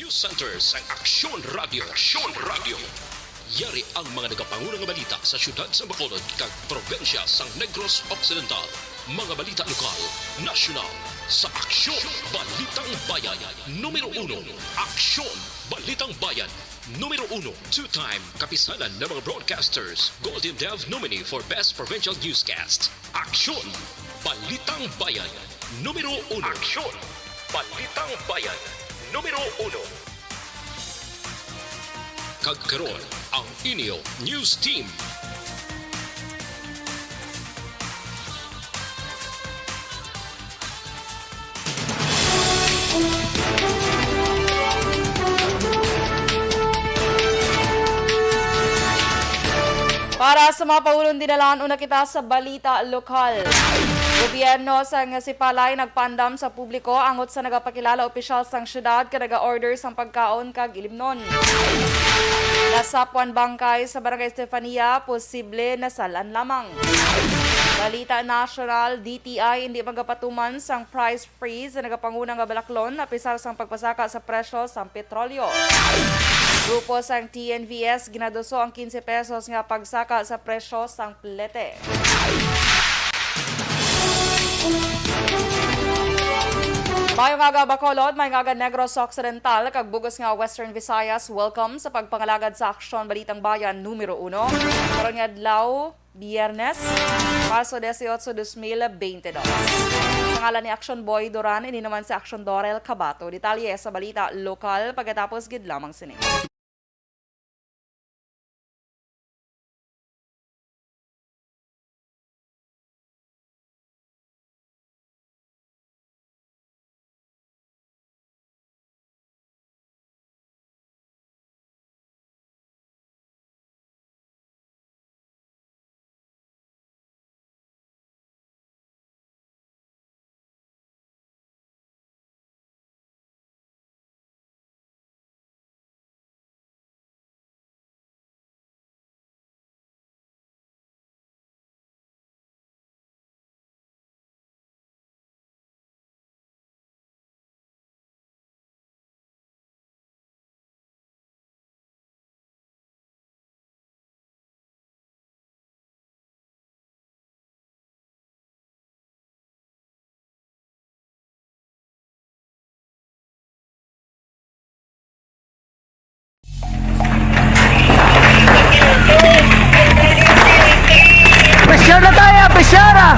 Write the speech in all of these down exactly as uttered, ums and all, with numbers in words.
Center sang Aksyon Radio. Aksyon Radio. Yari ang mga nagapanguna nga balita sa siyudad sa Bacolod kag probinsya sang Negros Occidental. Mga balita lokal, nasyonal, sa Aksyon Balitang Bayan numero uno. Aksyon Balitang Bayan numero uno. Two-time kapisanan ng mga broadcasters, Golden Dove nominee for Best Provincial Newscast. Aksyon Balitang Bayan numero uno. Aksyon Balitang Bayan numero uno. Kag karon, ang inyo news team. Para sa mga paulong dinalan, una kita sa balita lokal. Gobyerno sang Sipalay nagpaandam sa publiko angot sa nagapakilala opisyal sang syudad nga naga-order sang pagkaon kag ilimnon. Nasapwan bangkay sa Barangay Estefania, posible nasal-an lamang. Balita nasyonal, D T I hindi magapatuman sang price freeze sa nagapanguna nga balaklon, apisar sang pagpasaka sa presyo sang petrolyo. Grupo sang T N V S ginaduso ang quince pesos nga pagsaka sa presyo sang plete. Maayong aga, Bacolod, maayong aga, Negros Occidental, kag bug-os nga Western Visayas. Welcome sa pagpangalagad sa Aksyon Balitang Bayan numero uno. Karon nga adlaw, Biyernes, Marso dieciocho, dos mil veintidos. Sa ngalan ni Action Boy Duran, ini naman si Action Dorel Cabato. Detalye sa balita lokal pagkatapos gid lamang sini. Pressure na tayo! Pressure ah!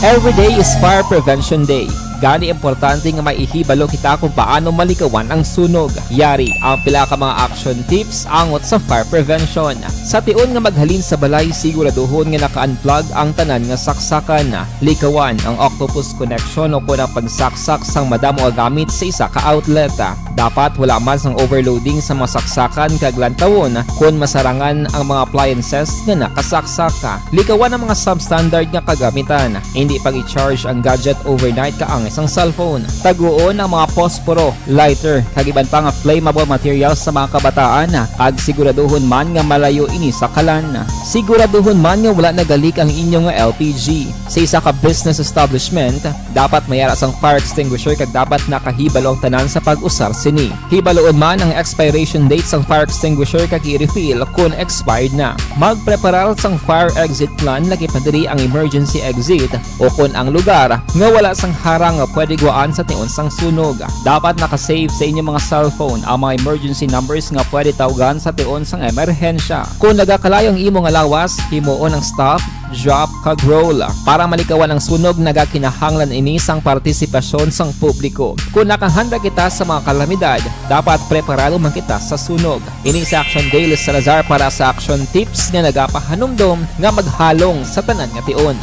Every day is Fire Prevention Day. Gani, importante nga maihibalo kita kung paano malikawan ang sunog. Yari ang pila ka mga action tips angot sa fire prevention. Sa tion nga maghalin sa balay, siguraduhon nga naka-unplug ang tanan nga saksakan. Likawan ang octopus connection o kon ang pagsaksak sang madamo nga gamit sa isa ka outlet. Dapat wala man sang overloading sa mga saksakan kag lantawon kon masarangan ang mga appliances nga nakasaksak. Likawan ang mga substandard nga kagamitan. Hindi pag-i-charge ang gadget overnight kaangay sang cellphone. Taguon ang mga posporo, lighter, kag iban pa nga flammable materials sa mga kabataan, kag siguraduhon man nga malayo ini sa kalan. Siguraduhon man nga wala nagalik ang inyo nga L P G. Sa isa ka business establishment, dapat may ara sang fire extinguisher kag dapat nakahibalo ang tanan sa pag-usar sini. Hibaloon man ang expiration date sang fire extinguisher kag i-refill kon expired na. Magpreparar sang fire exit plan, lakip na diri ang emergency exit o kon ang lugar nga wala sang harang nga pwede guwaan sa tion sang sunog. Dapat naka-save sa inyo mga cellphone ang mga emergency numbers nga pwede tawgan sa tion sang emerhensya. Kon nagakalayo ang imo nga lawas, himuon ang stop, drop, kag roll. Para malikawan ang sunog, nagakinahanglan ini sang partisipasyon sang publiko. Kon nakahanda kita sa mga kalamidad, dapat preparado man kita sa sunog. Ini si Action Dale Salazar para sa Action Tips nga nagapahanumdom nga maghalong sa tanan nga tion.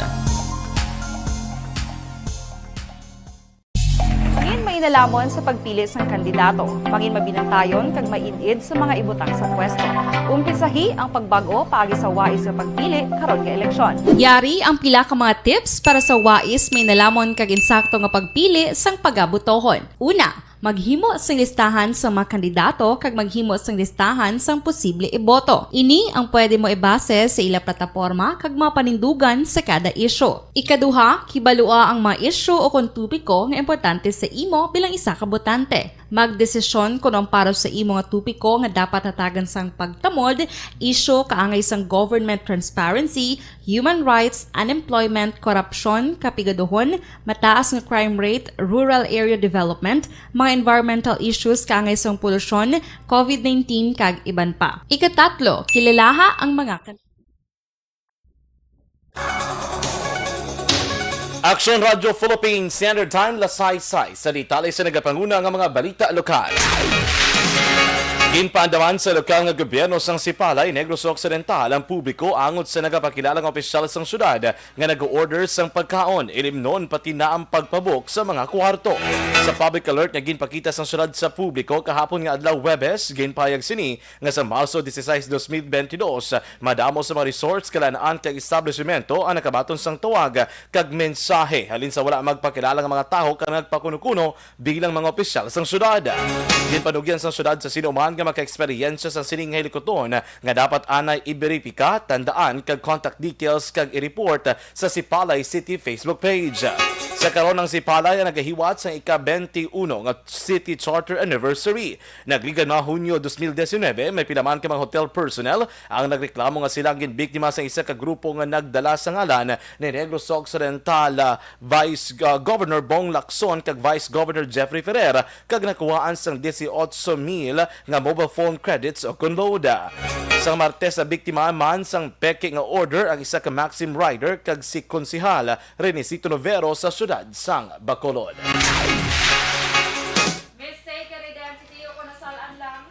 Mangin mainalomon sa pagpili sang kandidato. Mangin mabinantayon kag maid-id sa mga ibutang sa pwesto. Umpisahi ang pagbag-o paagi sa wais nga pagpili karon nga eleksyon. Yari ang pila ka mga tips para sa wais, mainalomon kag insakto nga pagpili sang pagabotohon. Una, Maghimo sing listahan sang mga kandidato kag maghimo sing listahan sang posible iboto. Ini ang pwede mo ibase sa ila plataporma kag mga panindugan sa kada isyu. Ikaduha, kibalua ang mga isyu o kon topiko nga importante sa imo bilang isa ka botante. Magdesisyon kon ang para sa imo nga topiko nga dapat hatagan sang pagtamod, isyu kaangay sang government transparency, human rights, unemployment, korupsyon, kapigaduhon, mataas nga crime rate, rural area development, mga environmental issues kaangay sang polusyon, covid nineteen, kag iban pa. Ikatatlo, kilalaha ang mga kan- Aksyon Radio Philippines Standard Time, alas sais sa detalye sa nagapanguna nga mga balita lokal. Ginpaandaman sa lokal nga gobyerno sang Sipalay, Negros Occidental ang publiko angot sa nagapakilala nga opisyal sang syudad nga nag-order sang pagkaon, ilimnon pati na ang pagpabook sa mga kwarto. Sa public alert nga ginpakita sang syudad sa publiko kahapon nga adlaw, Huwebes, ginpahayag sini nga sa Marso dieciséis, dos mil bentidós, madamo sa mga resorts, kalan-an kag establisimento ang nakabaton sang tawag kag mensahe halin sa wala magpakilala nga mga tawo kag nagpakuno-kuno bilang mga opisyal sang syudad. Ginpanugyan sang syudad sa sino man nga makaeksperyensya sa sining hilikuton nga dapat anay iberipika, tandaan kag contact details kag i-report sa Sipalay City Facebook page. Sa karon, ang Sipalay ang nagahiwat sang ika-twenty-uno nga City Charter Anniversary. Nagligan man Hunyo dos mil diecinuebe, may pila man ka mga hotel personnel ang nagreklamo nga sila ang ginbiktima sa isa ka grupo nga nagdala sa ngalan ni Negros Occidental, ah, Vice, ah, Governor Bong Lacson kag Vice Governor Jeffrey Ferrer, kag nakuhaan sang dieciocho mil nga mobile phone credits o kon load. Sa Martes, nabiktima man sang peke nga order ang isa ka Maxim rider kag si Konsehal Renesito Novero sa siyudad sang Bacolod. Mistaken identity o kung nasal-an lang?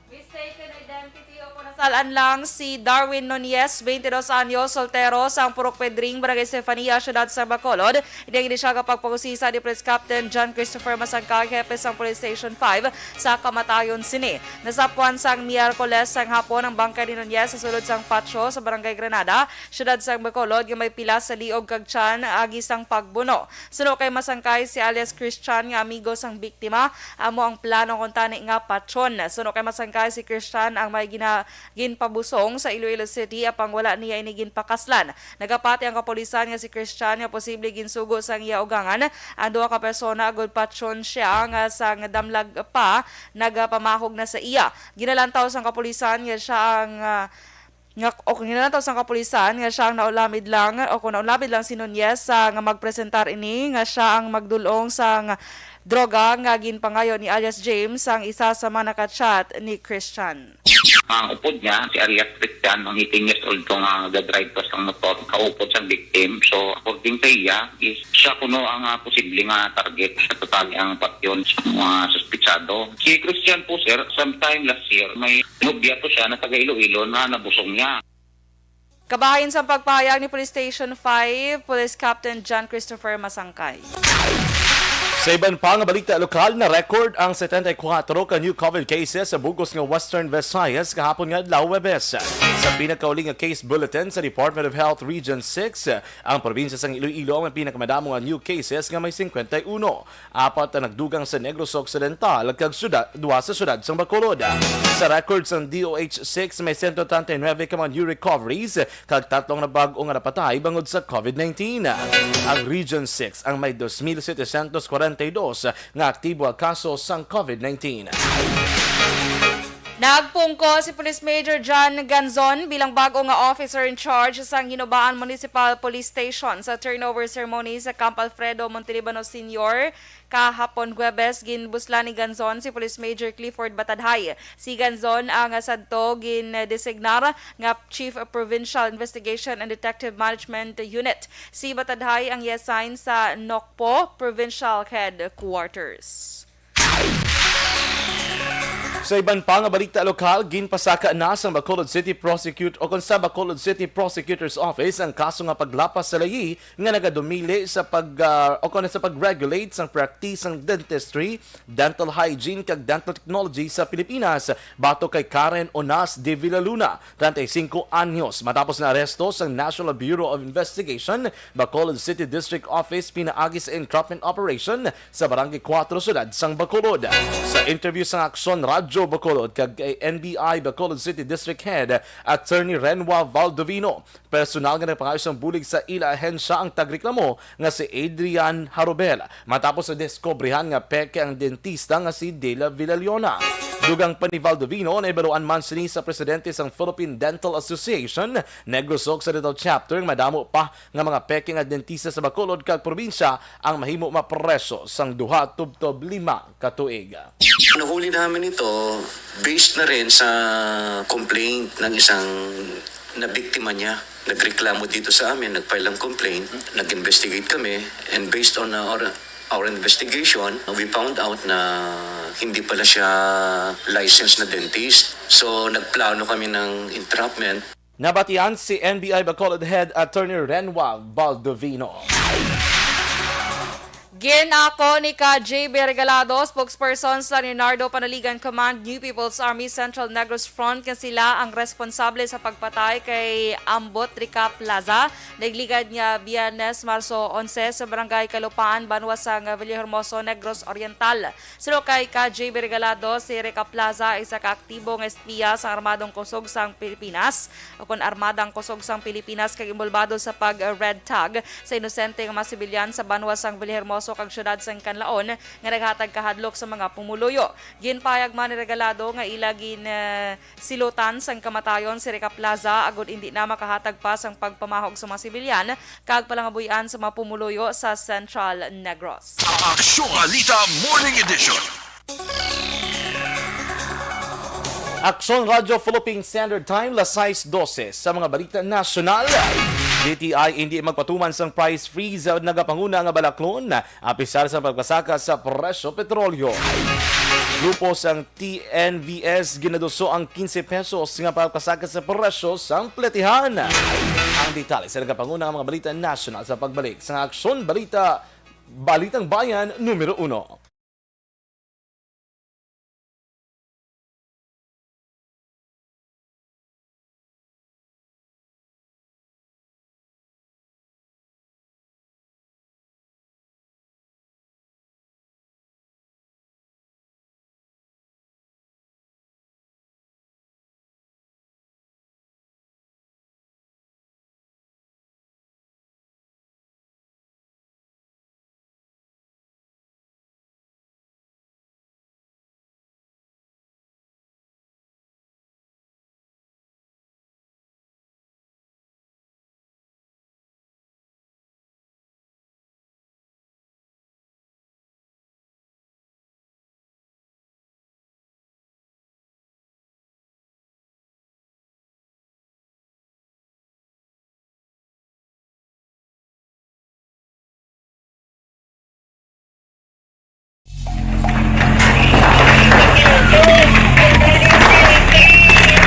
Mistaken identity o kung nasal-an lang si Darwin Nunez, twenty-dos anyos, soltero, sang Purok Pedring, Barangay Estefania, siyudad sang Bacolod. Ini ang inisyal nga pagpangusisa ni Police Captain John Christopher Masangkay, hepe sang Police Station five, sa kamatayon sini. Nasapuan sang Miyerkules sang hapon ang bangkay ni Nunez sa sulod sang patio sa Barangay Granada, siyudad sang Bacolod, nga may pila sa liog kag tiyan agi sang pagbuno. Suno kay Masangkay, si alias Christian nga amigo sang biktima amo ang plano kuntani nga patyon. Suno kay Masangkay, si Christian ang may gina-, ginpabusong sa Iloilo City, apang wala niya ini ginpakaslan. Nagapati ang kapulisan nga si Christian nga posible ginsugo sang iya ugangan ang duha ka persona agud patyon siya nga sang damlag pa nagapamahog na sa iya. Ginalantaw sang kapulisan nga siya ang, ah, nga, o kung ginalantaw sang kapulisan nga siya ang naulamid lang, o kung naulamid lang si Nunez, ah, nga magpresentar ini nga siya ang magdul-ong sang droga nga ginpangayo ni alias James, ang isa sa mga nakachat ni Christian. Ang upod niya, si alias Christian, ang eighteen years old ko nga nagdadrive pa sang motor, kaupod sa victim. So, according sa iya, is siya kuno ang, ah, posible nga target sa total ang patyon sa mga suspitsado. Si Christian po, sir, sometime last year, may nobya po siya na taga Iloilo na nabusong niya. Kabahin sa pagpahayag ni Police Station five Police Captain John Christopher Masangkay. Sa iban pa nga balita lokal, na-record ang setenta y kuwatro ka new covid cases sa bug-os nga Western Visayas kahapon nga adlaw, Huwebes. Sa pinakauli nga case bulletin sa Department of Health Region six, ang probinsya sang Iloilo ang may pinakamadamo nga new cases nga may singkwenta y uno. Apat ang nagdugang sa Negros Occidental kag syudad, duha sa syudad sang Bacolod. Sa record sang D O H six, may sento treinta y nuebe ka mga new recoveries kag tatlo ang nabag-o nga napatay bangod sa covid nineteen. Ang Region six ang may dos mil setecientos cuarenta y dos nga aktibo nga kaso sang covid nineteen. Nagpungko si Police Major John Ganzon bilang bag-o nga officer in charge sang Hinobaan Municipal Police Station. Sa turnover ceremony sa Camp Alfredo Montelibano Senior kahapon, Huwebes, ginbuslan ni Ganzon si Police Major Clifford Batadhay. Si Ganzon ang sadto gindesignar nga Chief of Provincial Investigation and Detective Management Unit. Si Batadhay ang i-assign sa Nocpo Provincial Headquarters. Sa iban pa nga balita lokal, ginpasaka na sang Bacolod City Prosecute o kon sa Bacolod City Prosecutor's Office ang kaso nga paglapas sa layi nga nagadumili sa pag, ah, o kon sa pag-regulate sang practice sang dentistry, dental hygiene kag dental technology sa Pilipinas, batok kay Karen Onas de Villaluna, treinta y cinco anyos, matapos na aresto sang National Bureau of Investigation, Bacolod City District Office, pinaagi sa entrapment operation sa Barangay Cuatro, Siyudad sang Bacolod. Sa interview sang Aksyon Radyo Bacolod kag kay N B I Bacolod City District Head Attorney Renwa Valdovino, personal nga nagpangayo sang bulig sa ila ahensya ang tagreklamo nga si Adrian Harobel, matapos na diskubrihan nga peke ang dentista nga si De La Villaliona. Dugang pa ni Valdovino, nahibaluan man sini sa presidente sang Philippine Dental Association Negros Occidental Chapter nga madamo pa nga mga peke nga dentista sa Bacolod kag probinsya ang mahimo mapreso sang duha tubtob lima ka tuig. Nahuli namin ito based na rin sa complaint ng isang nabiktima niya. Nagreklamo dito sa amin, nag-file ng complaint, nag-investigate kami, and based on our, our investigation, we found out na hindi pala siya licensed na dentist. So, nagplano kami ng entrapment. Nabatian si N B I Bacolod Head Attorney Renwa Baldovino. Ginako ni ka J B Regalado, spokesperson sa Leonardo Panaligan Command, New People's Army Central Negros Front, nga sila ang responsable sa pagpatay kay Ambot Rica Plaza, nagligad nga Biyernes, Marso onse, sa Barangay Kalupaan, banwa sang Villahermoso, Negros Oriental. Suno kay ka J B Regalado, si Rica Plaza isa ka aktibo nga espiya sang Armadong Kusog sang Pilipinas, o kon Armadang Kusog sang Pilipinas, kag inbolbado sa pag-red tag sa inosente nga mga sibilyan sa banwa sang Villahermoso kag siyudad sang Canlaon nga naghatag kahadlok sa mga pumuluyo. Ginpahayag man ni Regalado nga ila gin, eh, silutan sang kamatayon si Rica Plaza agod indi na makahatag pa sang pagpamahog sa mga sibilyan kag palangabuy-an sa mga pumuluyo sa Central Negros. Aksyon Balita Morning Edition. Aksyon Radyo Philippine Standard Time, las sais dose. Sa mga balita nasyonal, D T I indi magpatuman sang price freeze sa nagapanguna nga balaklon, apisar sa pagpasaka sa presyo petrolyo. Grupo sang T N V S ginaduso ang quince pesos nga pagpasaka sa presyo sang pletihan. Ang detalye sa nagapanguna nga mga balita nasyonal sa pagbalik sa Aksyon Balita, Balitang Bayan numero uno.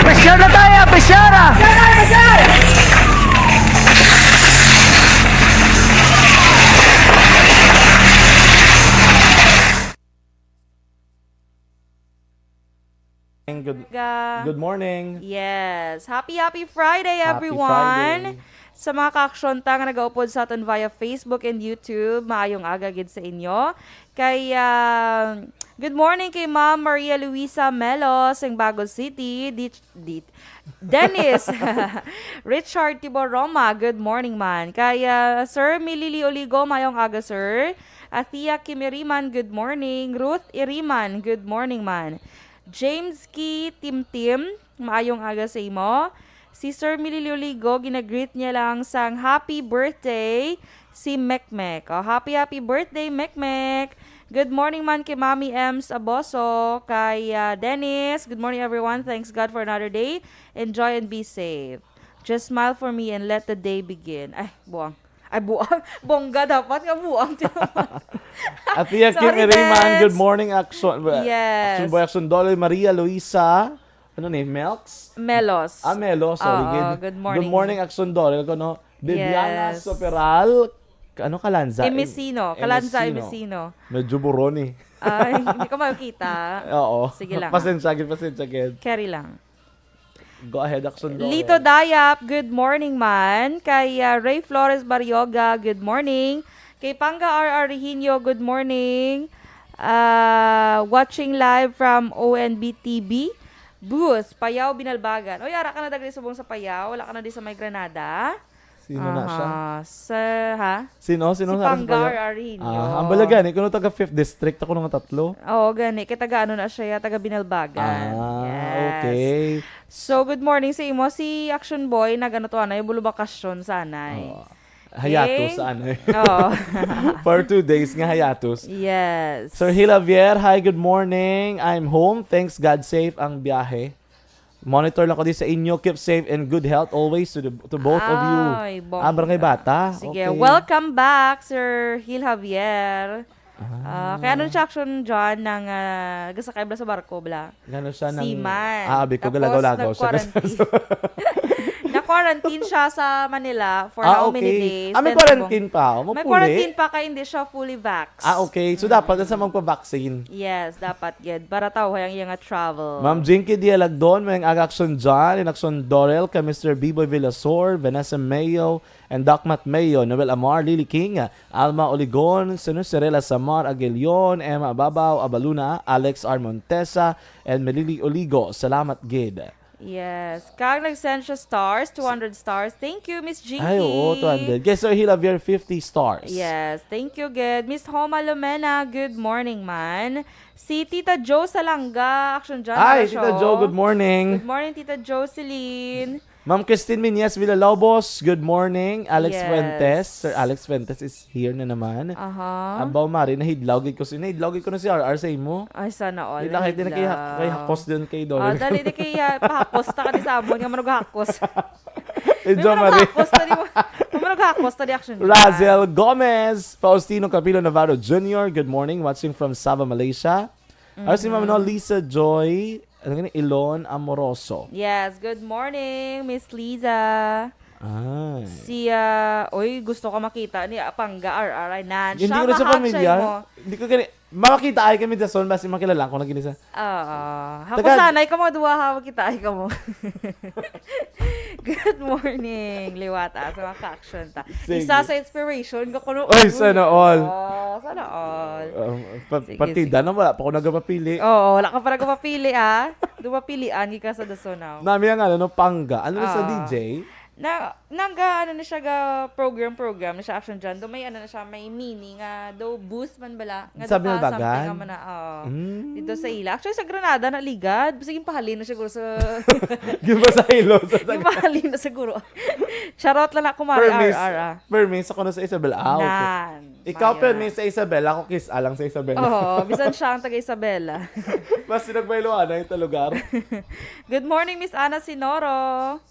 Pressure na tayo, pressure ah! Good, Ga- good morning. Yes. Happy, happy Friday, Happy everyone. Friday. Sa mga kaaksyon ta nga nagaupod sa aton via Facebook and YouTube, maayong aga gid sa inyo. Kay, ah, good morning kay Ma'am Maria Luisa Melo, sing Bago City. Di, di, Dennis Richard Tibor Roma, good morning man. Kay, ah, Sir Milili Oligo, maayong aga, sir. Athea Kimiriman, good morning. Ruth Iriman, good morning man. James Key Timtim, maayong aga sa imo. Si Sir Mililio Ligo, ginagreet niya lang sang happy birthday si Mekmek. Oh, happy, happy birthday, Mekmek. Good morning man kay Mami Ems Aboso, kay, ah, Dennis. Good morning, everyone. Thanks God for another day. Enjoy and be safe. Just smile for me and let the day begin. Ay, buang. Ay, buang. Bongga dapat nga buang. Tia Kim Sorry, Iriman, Debs. Good morning, Action. Yes. Action Boy, Action Dolly, Maria Luisa. Ano ni? Melks? Melos. Ah, Melos. Sorry, Oo, good. Good morning. Good morning, Action Dolly. Ano? Bibiana Yes. Soperal. Ano, Kalanza? Em-, Emesino. Kalanza Emesino. Emesino. Medyo buroni. Ay, hindi ko makita. Oo. Sige lang. Pasensya, gid, pasensya, gid. Carry lang. Go ahead, Action Dolly. Lito Dayap, good morning man. Kay, ah, Ray Flores Barrioga, good morning. Kay Panga R R Rehinio, good morning. Ah, watching live from O N B T V. Bus, Payao, Binalbagan. Oy, ara ka na dagri subong sa Payao, wala ka na di sa may Granada. Sino na siya? Aha. Sa, ha? Sino? Sino Si na Panga Payao? R R Rehinio. Ah, ang balagan, eh, kuno taga Fifth District, ako nga tatlo. Oo, gani. Kay taga ano na siya, taga Binalbagan. Ah, Yes. okay. So, good morning sa imo. Si Action Boy, nag-ano to, anay, bulubakasyon sa anay. Oo. Hayatos Okay? sa anay. Oo. For two days nga hayatos. Yes. Sir Hilavier, hi, good morning. I'm home. Thanks God, safe ang biyahe. Monitor lang ko di sa inyo. Keep safe and good health always to the, to both of you. Ay, Ah, Barangay bongga. Bata. Sige, Okay. welcome back, Sir Hil Javier. Ah. Ah, kay ano siya, Action John, nang, ah, gasakay bala sa barko, bala? Gano siya nang Seaman. Ah, abi ko, Tapos, galagaw-lagaw siya. nag-quarantine. Na-quarantine siya sa Manila for Ah, how many okay. days? Ah, may Then, quarantine pa. May Mapuli. quarantine pa kay hindi siya fully vax. Ah, okay. So, Mm. dapat na sa magpa-vaccine. Yes, dapat gid. Para tawhay ang iya nga travel. Ma'am Jinky Dialagdon, may ang Action John, and Action Dorel, kay Mister Biboy Villasor, Vanessa Mayo, and Doc Matt Mayo, Noel Amar, Lily King, Alma Oligon, Sinu Cirela Samar Aguilion, Emma Ababaw, Abaluna, Alex R. Montesa, and Melili Oligo. Salamat gid. Yes. Kag nag-send siya stars, two hundred stars. Thank you, Miss Jinky. Ay, oo, two hundred. Yes, Sir Hilavier, fifty stars. Yes. Thank you, good. Miss Homa Lumena, good morning, man. Si Tita Jo Salanga, Action John Ay, Tita Rasho. Jo, good morning. Good morning, Tita Jocelyn. Ma'am Christine Miñez Villalobos, good morning. Alex Yes. Fuentes, Sir Alex Fuentes is here na naman. Aha. Abaw, Mari, nahidlaw gid ko si, nahidlaw gid ko na si R R sa imo. Ay, sana all. Di lang, di na kay ha-, nahidlaw. kay hakos din kay Dolly. Ah, dali, di kay, ah, pahakos ta ka di sa amon, nga manughakos. Eh, May Jo Marie. manughakos ta di mo. May manughakos ta di, Action John. Razel Gomez, Faustino Capilo Navarro Junior, good morning, watching from Sabah, Malaysia. Ano si Ma'am, no? Mhm. Lisa Joy, ano gani? Ilon Amoroso. Yes, good morning, Miss Liza. Ay. Si, ah, oy, gusto ko makita ni Apanga R R I. Nan, Hindi siya ko na siya mahack siya familiar. mo. Hindi ko gani, makakita ay kami sa son, basi makilala ko na gini sa Oo. Hako Taga- sanay ka mga duwa, ha, makita ay ka mo. Good morning, liwat, ah, sa mga ka-action ta. Sige. Isa sa inspiration ko kuno. Oy, sana all. Oh, sana all. Um, pa-, Sige, partida sige. na, wala pa ko nagapapili. Oo, wala ka pa nagapapili, ah. Dumapilian, gika sa Dasonaw. Nami ang ano, no, Panga. Ano na sa Ah. D J? Na, nag, ah, ano na siya, ga program, program na siya, Action John. Do may ano na siya, may meaning, ah, do boost man bala. Nga Sabi do ng ka, dagan? something nga man na, oo. Mm. Dito sa ila. Actually, sa Granada, naligad. Sige, pahalin na siguro sa Di ba sa ilo? Sa Yung pahalin na siguro. Charot lang ako, Mari Permis, R R, ah. permis ako na sa Isabel. Ah, okay. Nan, Ikaw, Maya. permis sa Isabel. Ako, kiss, alang sa Isabel. Oo, bisan siya ang taga Isabela. Mas pinagbayloan na yung lugar. Good morning, Miss Ana Sinoro.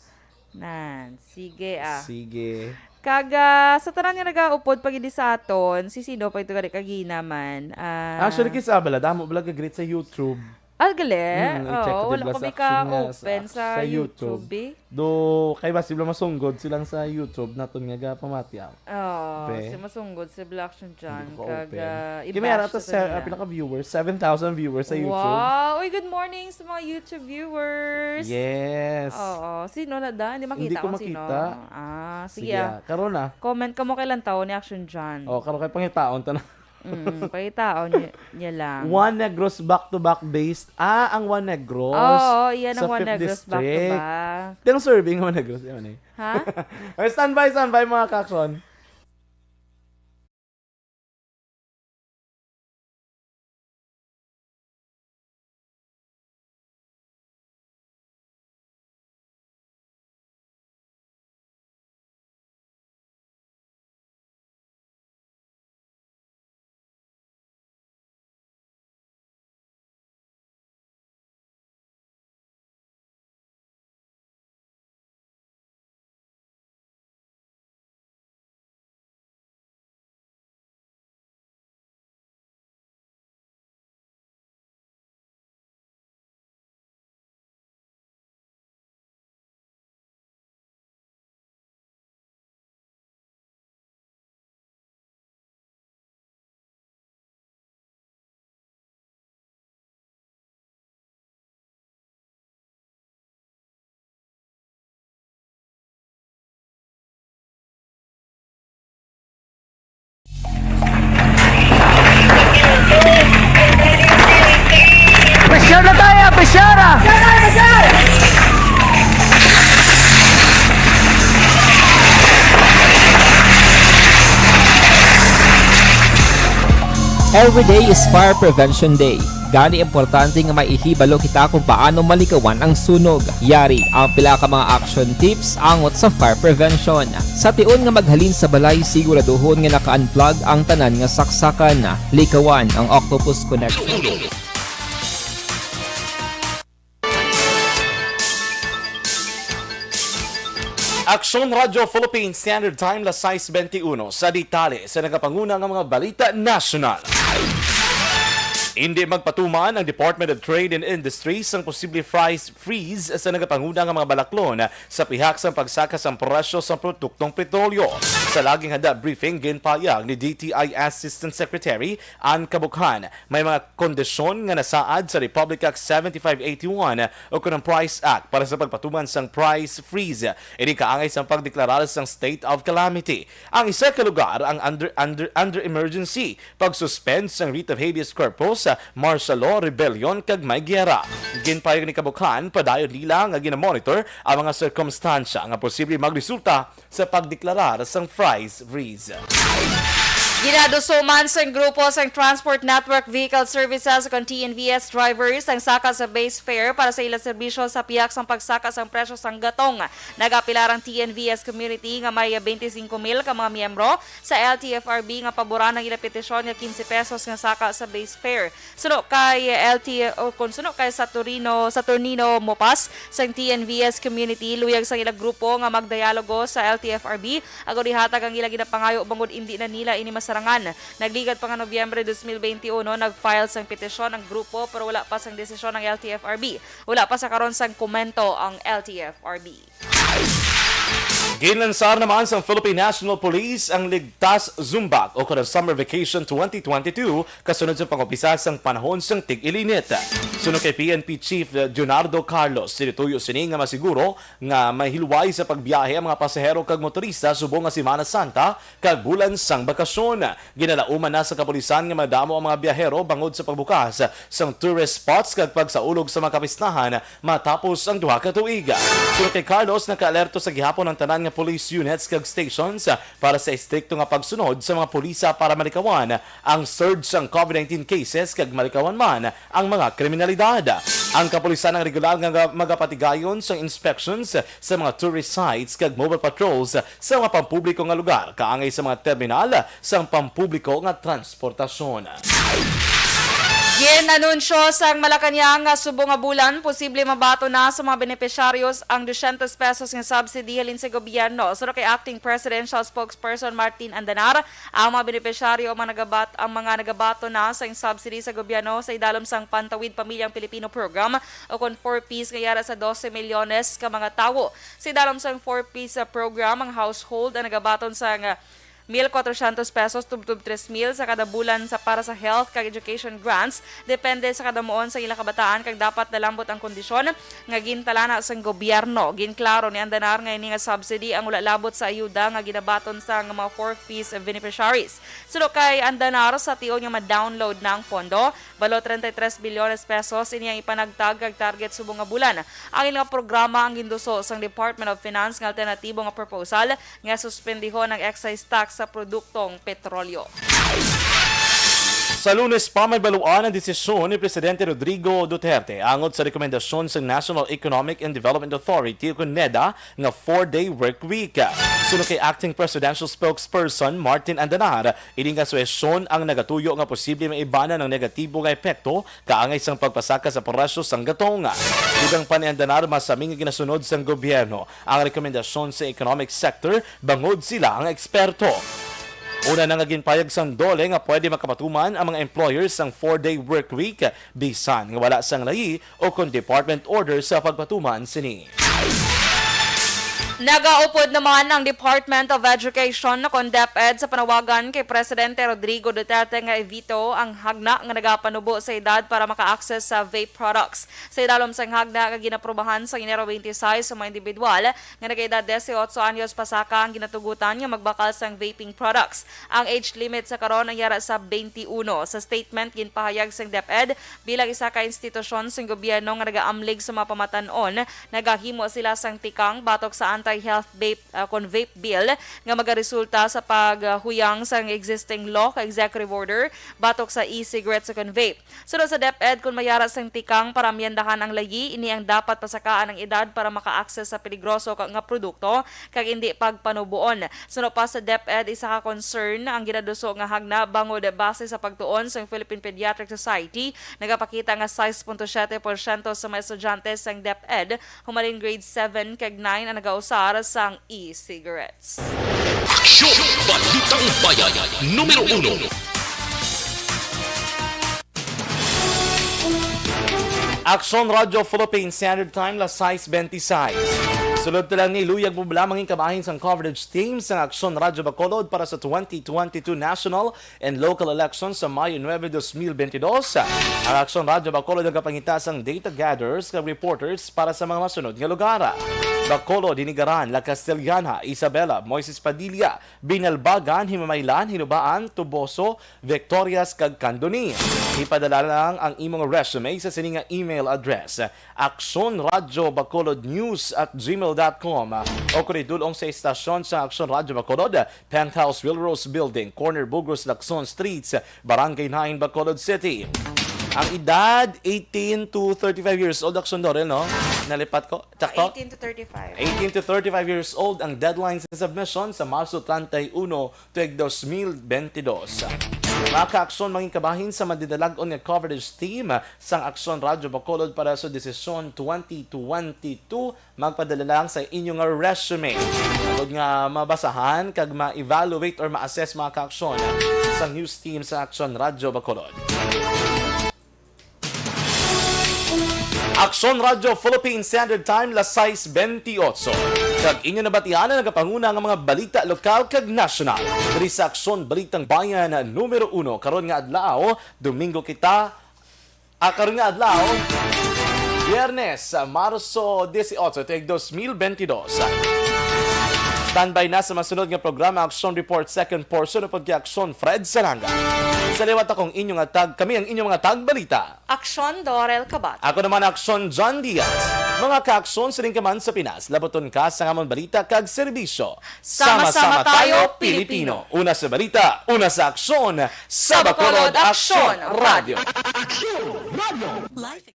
Nan, sige, ah. Sige. Kag, ah, sa tanan nga nagaupod pa gid sa aton, si sino pa ito gani kagina man? Ah, Actually, kisa bala, damo bala ga-greet sa YouTube. Ah, gali? Hmm, i-check Oo, ko din wala bala ko sa may action nga, ka-open sa sa, sa YouTube, YouTube. eh. Do, kay basi bala masunggod silang sa YouTube naton nga gapamati, ah. Oo, Be. si masunggod si Black Action John, Hindi ko kag, ka-open. ah, Kaya may i-bash harap sa sa, ah, niya. pinaka-viewers, seven thousand viewers sa YouTube. Wow! Uy, good morning sa mga YouTube viewers. Yes. Oo. Sino na da? Hindi Hindi makita ko kung sino. makita. Ah, sige, Sige, ah. ah. Karon na. Comment ka mo kay Lantaw ni Action John. Oh, karon kay pangitaon ta na. Mm, pangitaon niya, niya lang. One Negros back-to-back based. Ah, ang One Negros Oo, iyan ang sa One Fifth Negros District. back-to-back. Di ang survey ng One Negros, yun eh. Ha? Ay, standby, standby, mga ka-action. Every day is Fire Prevention Day. Gani, importante nga maihibalo kita kung paano malikawan ang sunog. Yari ang pila ka mga action tips angot sa fire prevention. Sa tion nga maghalin sa balay, siguraduhon nga naka-unplug ang tanan nga saksakan. Likawan ang Octopus Connect. Aksyon Radyo Philippine Standard Time, las sais benti uno. Sa detalye sa nagapanguna nga mga balita nasyonal. Hindi magpatuman ang Department of Trade and Industry sang posible price freeze sa nagapanguna nga mga balaklon sa pihak sang pagsaka sang presyo sang produktong petrolyo. Sa laging handa briefing, ginpahayag ni D T I Assistant Secretary Ann Cabugjan, may mga kondisyon nga nasaad sa Republic Act seventy-five eighty-one o kon ang Price Act para sa pagpatuman sang price freeze. Ini kaangay sang pagdeklarar sang state of calamity. Ang isa ka lugar ang under, under, under emergency, pag-suspend sang writ of habeas corpus, martial law, rebellion, kag may giyera. Ginpahayag ni Cabugjan, padayon nila nga ginamonitor ang mga sirkumstansya nga posible magresulta sa pagdeklarar sang price freeze. Ginaduso man sang grupo sang Transport Network Vehicle Services kon T N V S drivers ang saka sa base fare para sa ila serbisyo sa pihak sang pagsaka sang presyo sang gatong. Nag-apelar ang T N V S community nga may twenty-five mil ka mga miyembro sa L T F R B nga paboran ang ila petisyon nga quince pesos nga saka sa base fare. Suno kay L T, o kon suno kay Saturnino, Saturnino Mopas sang T N V S community, luyag sang ila grupo nga magdialogo sa L T F R B agod ihatag ang ila ginapangayo bangod indi na nila ini masarangan. Nagligad pa nga Nobyembre dos mil benti uno, nag-file sang petisyon ang grupo pero wala pa sang desisyon ang L T F R B. Wala pa sa karon sang komento ang L T F R B. Ginlansar naman sang Philippine National Police ang Ligtas Zumbak o kon ang Summer Vacation twenty twenty-two kasunod sa pag-umpisa sang panahon sang tig-ilinit. Suno kay P N P Chief Leonardo Carlos, sinutuyo sini nga masiguro nga may hilway sa pagbiyahe ang mga pasahero kag motorista subong nga Semana Santa kag bulan sang bakasyon. Ginalauman na sa kapulisan nga madamo ang mga biyahero bangod sa pagbukas sang tourist spots kag pagsaulog sa mga kapistahan matapos ang duha ka tuig. Suno kay Carlos, naka-alerto sa gihapon ang tanan nga police units kag stations para sa estrikto nga pagsunod sa mga pulisa para malikawan ang surge sang COVID nineteen cases kag malikawan man ang mga kriminalidad. Ang kapulisan ang regular nga magapatigayon sa inspections sa mga tourist sites kag mobile patrols sa mga pampubliko nga lugar kaangay sa mga terminal sang pampubliko nga transportasyon. Gin-anunsyo sang Malacañang nga subong nga bulan, posible mabaton na sa mga benepisyaryo ang dusyentos pesos nga subsidy halin sa gobyerno. Suno kay Acting Presidential Spokesperson Martin Andanar, ang mga benepisyaryo ang mga nagabat-, ang mga nagabaton na sa subsidy sa gobyerno sa idalom sang Pantawid Pamilyang Pilipino Program o kon four Ps nga yara sa dose milyones ka mga tawo. Sa idalom sang four Ps program, ang household ang nagabaton sang mil kwatrosyentos pesos tubtob tres mil sa kada bulan sa para sa health kag education grants, depende sa kadamuon sa ilang kabataan kag dapat nalambot ang kondisyon nga gintalana sang gobyerno. Ginklaro ni Andanar nga ini nga subsidy ang wala labot sa ayuda nga ginabaton sang mga four Ps beneficiaries. Suno kay Andanar, sa tion nga ma-download na ang pondo, balo treinta y tres bilyones pesos ini ang ipanagtag kag target subong nga bulan. Ang ilang programa ang ginduso sang Department of Finance nga alternatibo nga proposal nga suspendihon ang excise tax sa produktong petrolyo. Sa Lunes pa, may baluan ang desisyon ni Presidente Rodrigo Duterte angot sa rekomendasyon sa National Economic and Development Authority o kon NEDA nga four-day work week. Suno kay Acting Presidential Spokesperson Martin Andanar, ini nga suhesyon ang nagatuyo nga posible maibanan ang negatibo nga epekto kaangay sang pagpasaka sa presyo sang gatong. Dugang pa ni Andanar, masami nga ginasunod sang gobyerno ang rekomendasyon sa economic sector bangod sila ang eksperto. Una na nga ginpayag sang DOLE nga pwede makapatuman ang mga employers sang four-day work week bisan nga wala sang layi o kon department order sa pagpatuman sini. Nagaupod naman ang Department of Education o kon DepEd sa panawagan kay Presidente Rodrigo Duterte nga i-veto ang hagna nga nagapanubo sa edad para maka-access sa vape products. Sa idalom sang hagna nga ginaprubahan sa Enero twenty-six, sa mga individual nga nag-edad dieciocho anyos pasaka ang ginatugutan nga magbakal sang vaping products. Ang age limit sa karon ang yara sa twenty-one. Sa statement, ginpahayag sang DepEd, bilang isa ka institusyon sang gobyerno nga nagaamlig sa mga pamatan-on, nagahimo sila sang tikang batok sa anti health vape, ah, kon vape bill nga magaresulta sa paghuyang sang existing law ka executive order batok sa e-cigarettes o kon vape. Sunod sa DepEd, kon mayara sang tikang para amyendahan ang layi, ini ang dapat pasakaan ang edad para maka-access sa peligroso ka, nga produkto kag indi pagpanuboon. Suno pa sa DepEd, isa ka concern ang ginaduso nga hagna bangod base sa pagtuon sang Philippine Pediatric Society, nagapakita nga sais punto siyete porsyento sa mga estudyante sang DepEd humalin grade seven kag nine ang nagausar sang e-cigarettes. Aksyon! Balitang Bayan, numero uno. Aksyon Radyo Philippine Standard Time, las sais benti sais. Sulod ta lang ni, luyag mo bala mangin kabahin sang coverage team sang Aksyon Radyo Bacolod para sa twenty twenty-two National and Local Elections sa Mayo nuebe, dos mil benti dos. Ang Aksyon Radyo Bacolod nagapangita sang data gatherers kag reporters para sa mga masunod nga lugar: Bacolod, Hinigaran, La Castellana, Isabela, Moises Padilla, Binalbagan, Himamaylan, Hinubaan, Toboso, Victorias, kag Candoni. Ipadala lang ang imong resume sa sini nga email address: Aksyon Radyo Bacolod News at gmail dot com, o kung idulong sa istasyon sa Aksyon Radyo Bacolod, Penthouse Wilrose Building, corner Bugros, Lacson Streets, Barangay nine, Bacolod City. Ang edad, eighteen to thirty-five years old, Aksyon Dorel, no? Nalipat ko? Sakto? Eighteen to thirty-five. Eighteen to thirty-five years old ang deadline sa submission sa Marso treinta y uno, tuig dos mil benti dos. Mga ka-Aksyon, mangin kabahin sa madinalag-on nga coverage team sang Aksyon Radyo Bacolod para sa Desisyon twenty twenty-two. Magpadala lang sa inyo nga resume, agod nga mabasahan kag ma-evaluate or ma-assess, mga ka-Aksyon, sang news team sa Aksyon Radyo Bacolod. Aksyon Radyo Philippine Standard Time, las sais benti otso. Kag inyo nabatian ang nagapanguna nga mga balita lokal kag nasyonal diri sa Aksyon Balitang Bayan numero uno karon nga adlaw, Domingo kita, ah, karon nga adlaw, Biyernes, ah, Marso dieciocho, tuig dos mil benti dos. Standby na sa masunod nga programa, Aksyon Report, second portion, upod kay Aksyon Fred Salanga. Sa liwat, akong inyong atag, kami ang inyong mga tagbalita. Aksyon Dorel Kabat. Ako naman, Aksyon John Diaz. Mga ka-Aksyon, siling ka man sa Pinas, labuton ka sa amon balita kag serbisyo. Sama-sama tayo, Pilipino. Una sa balita, una sa aksyon, sa Bacolod Aksyon Radio. Aksyon Radio. Life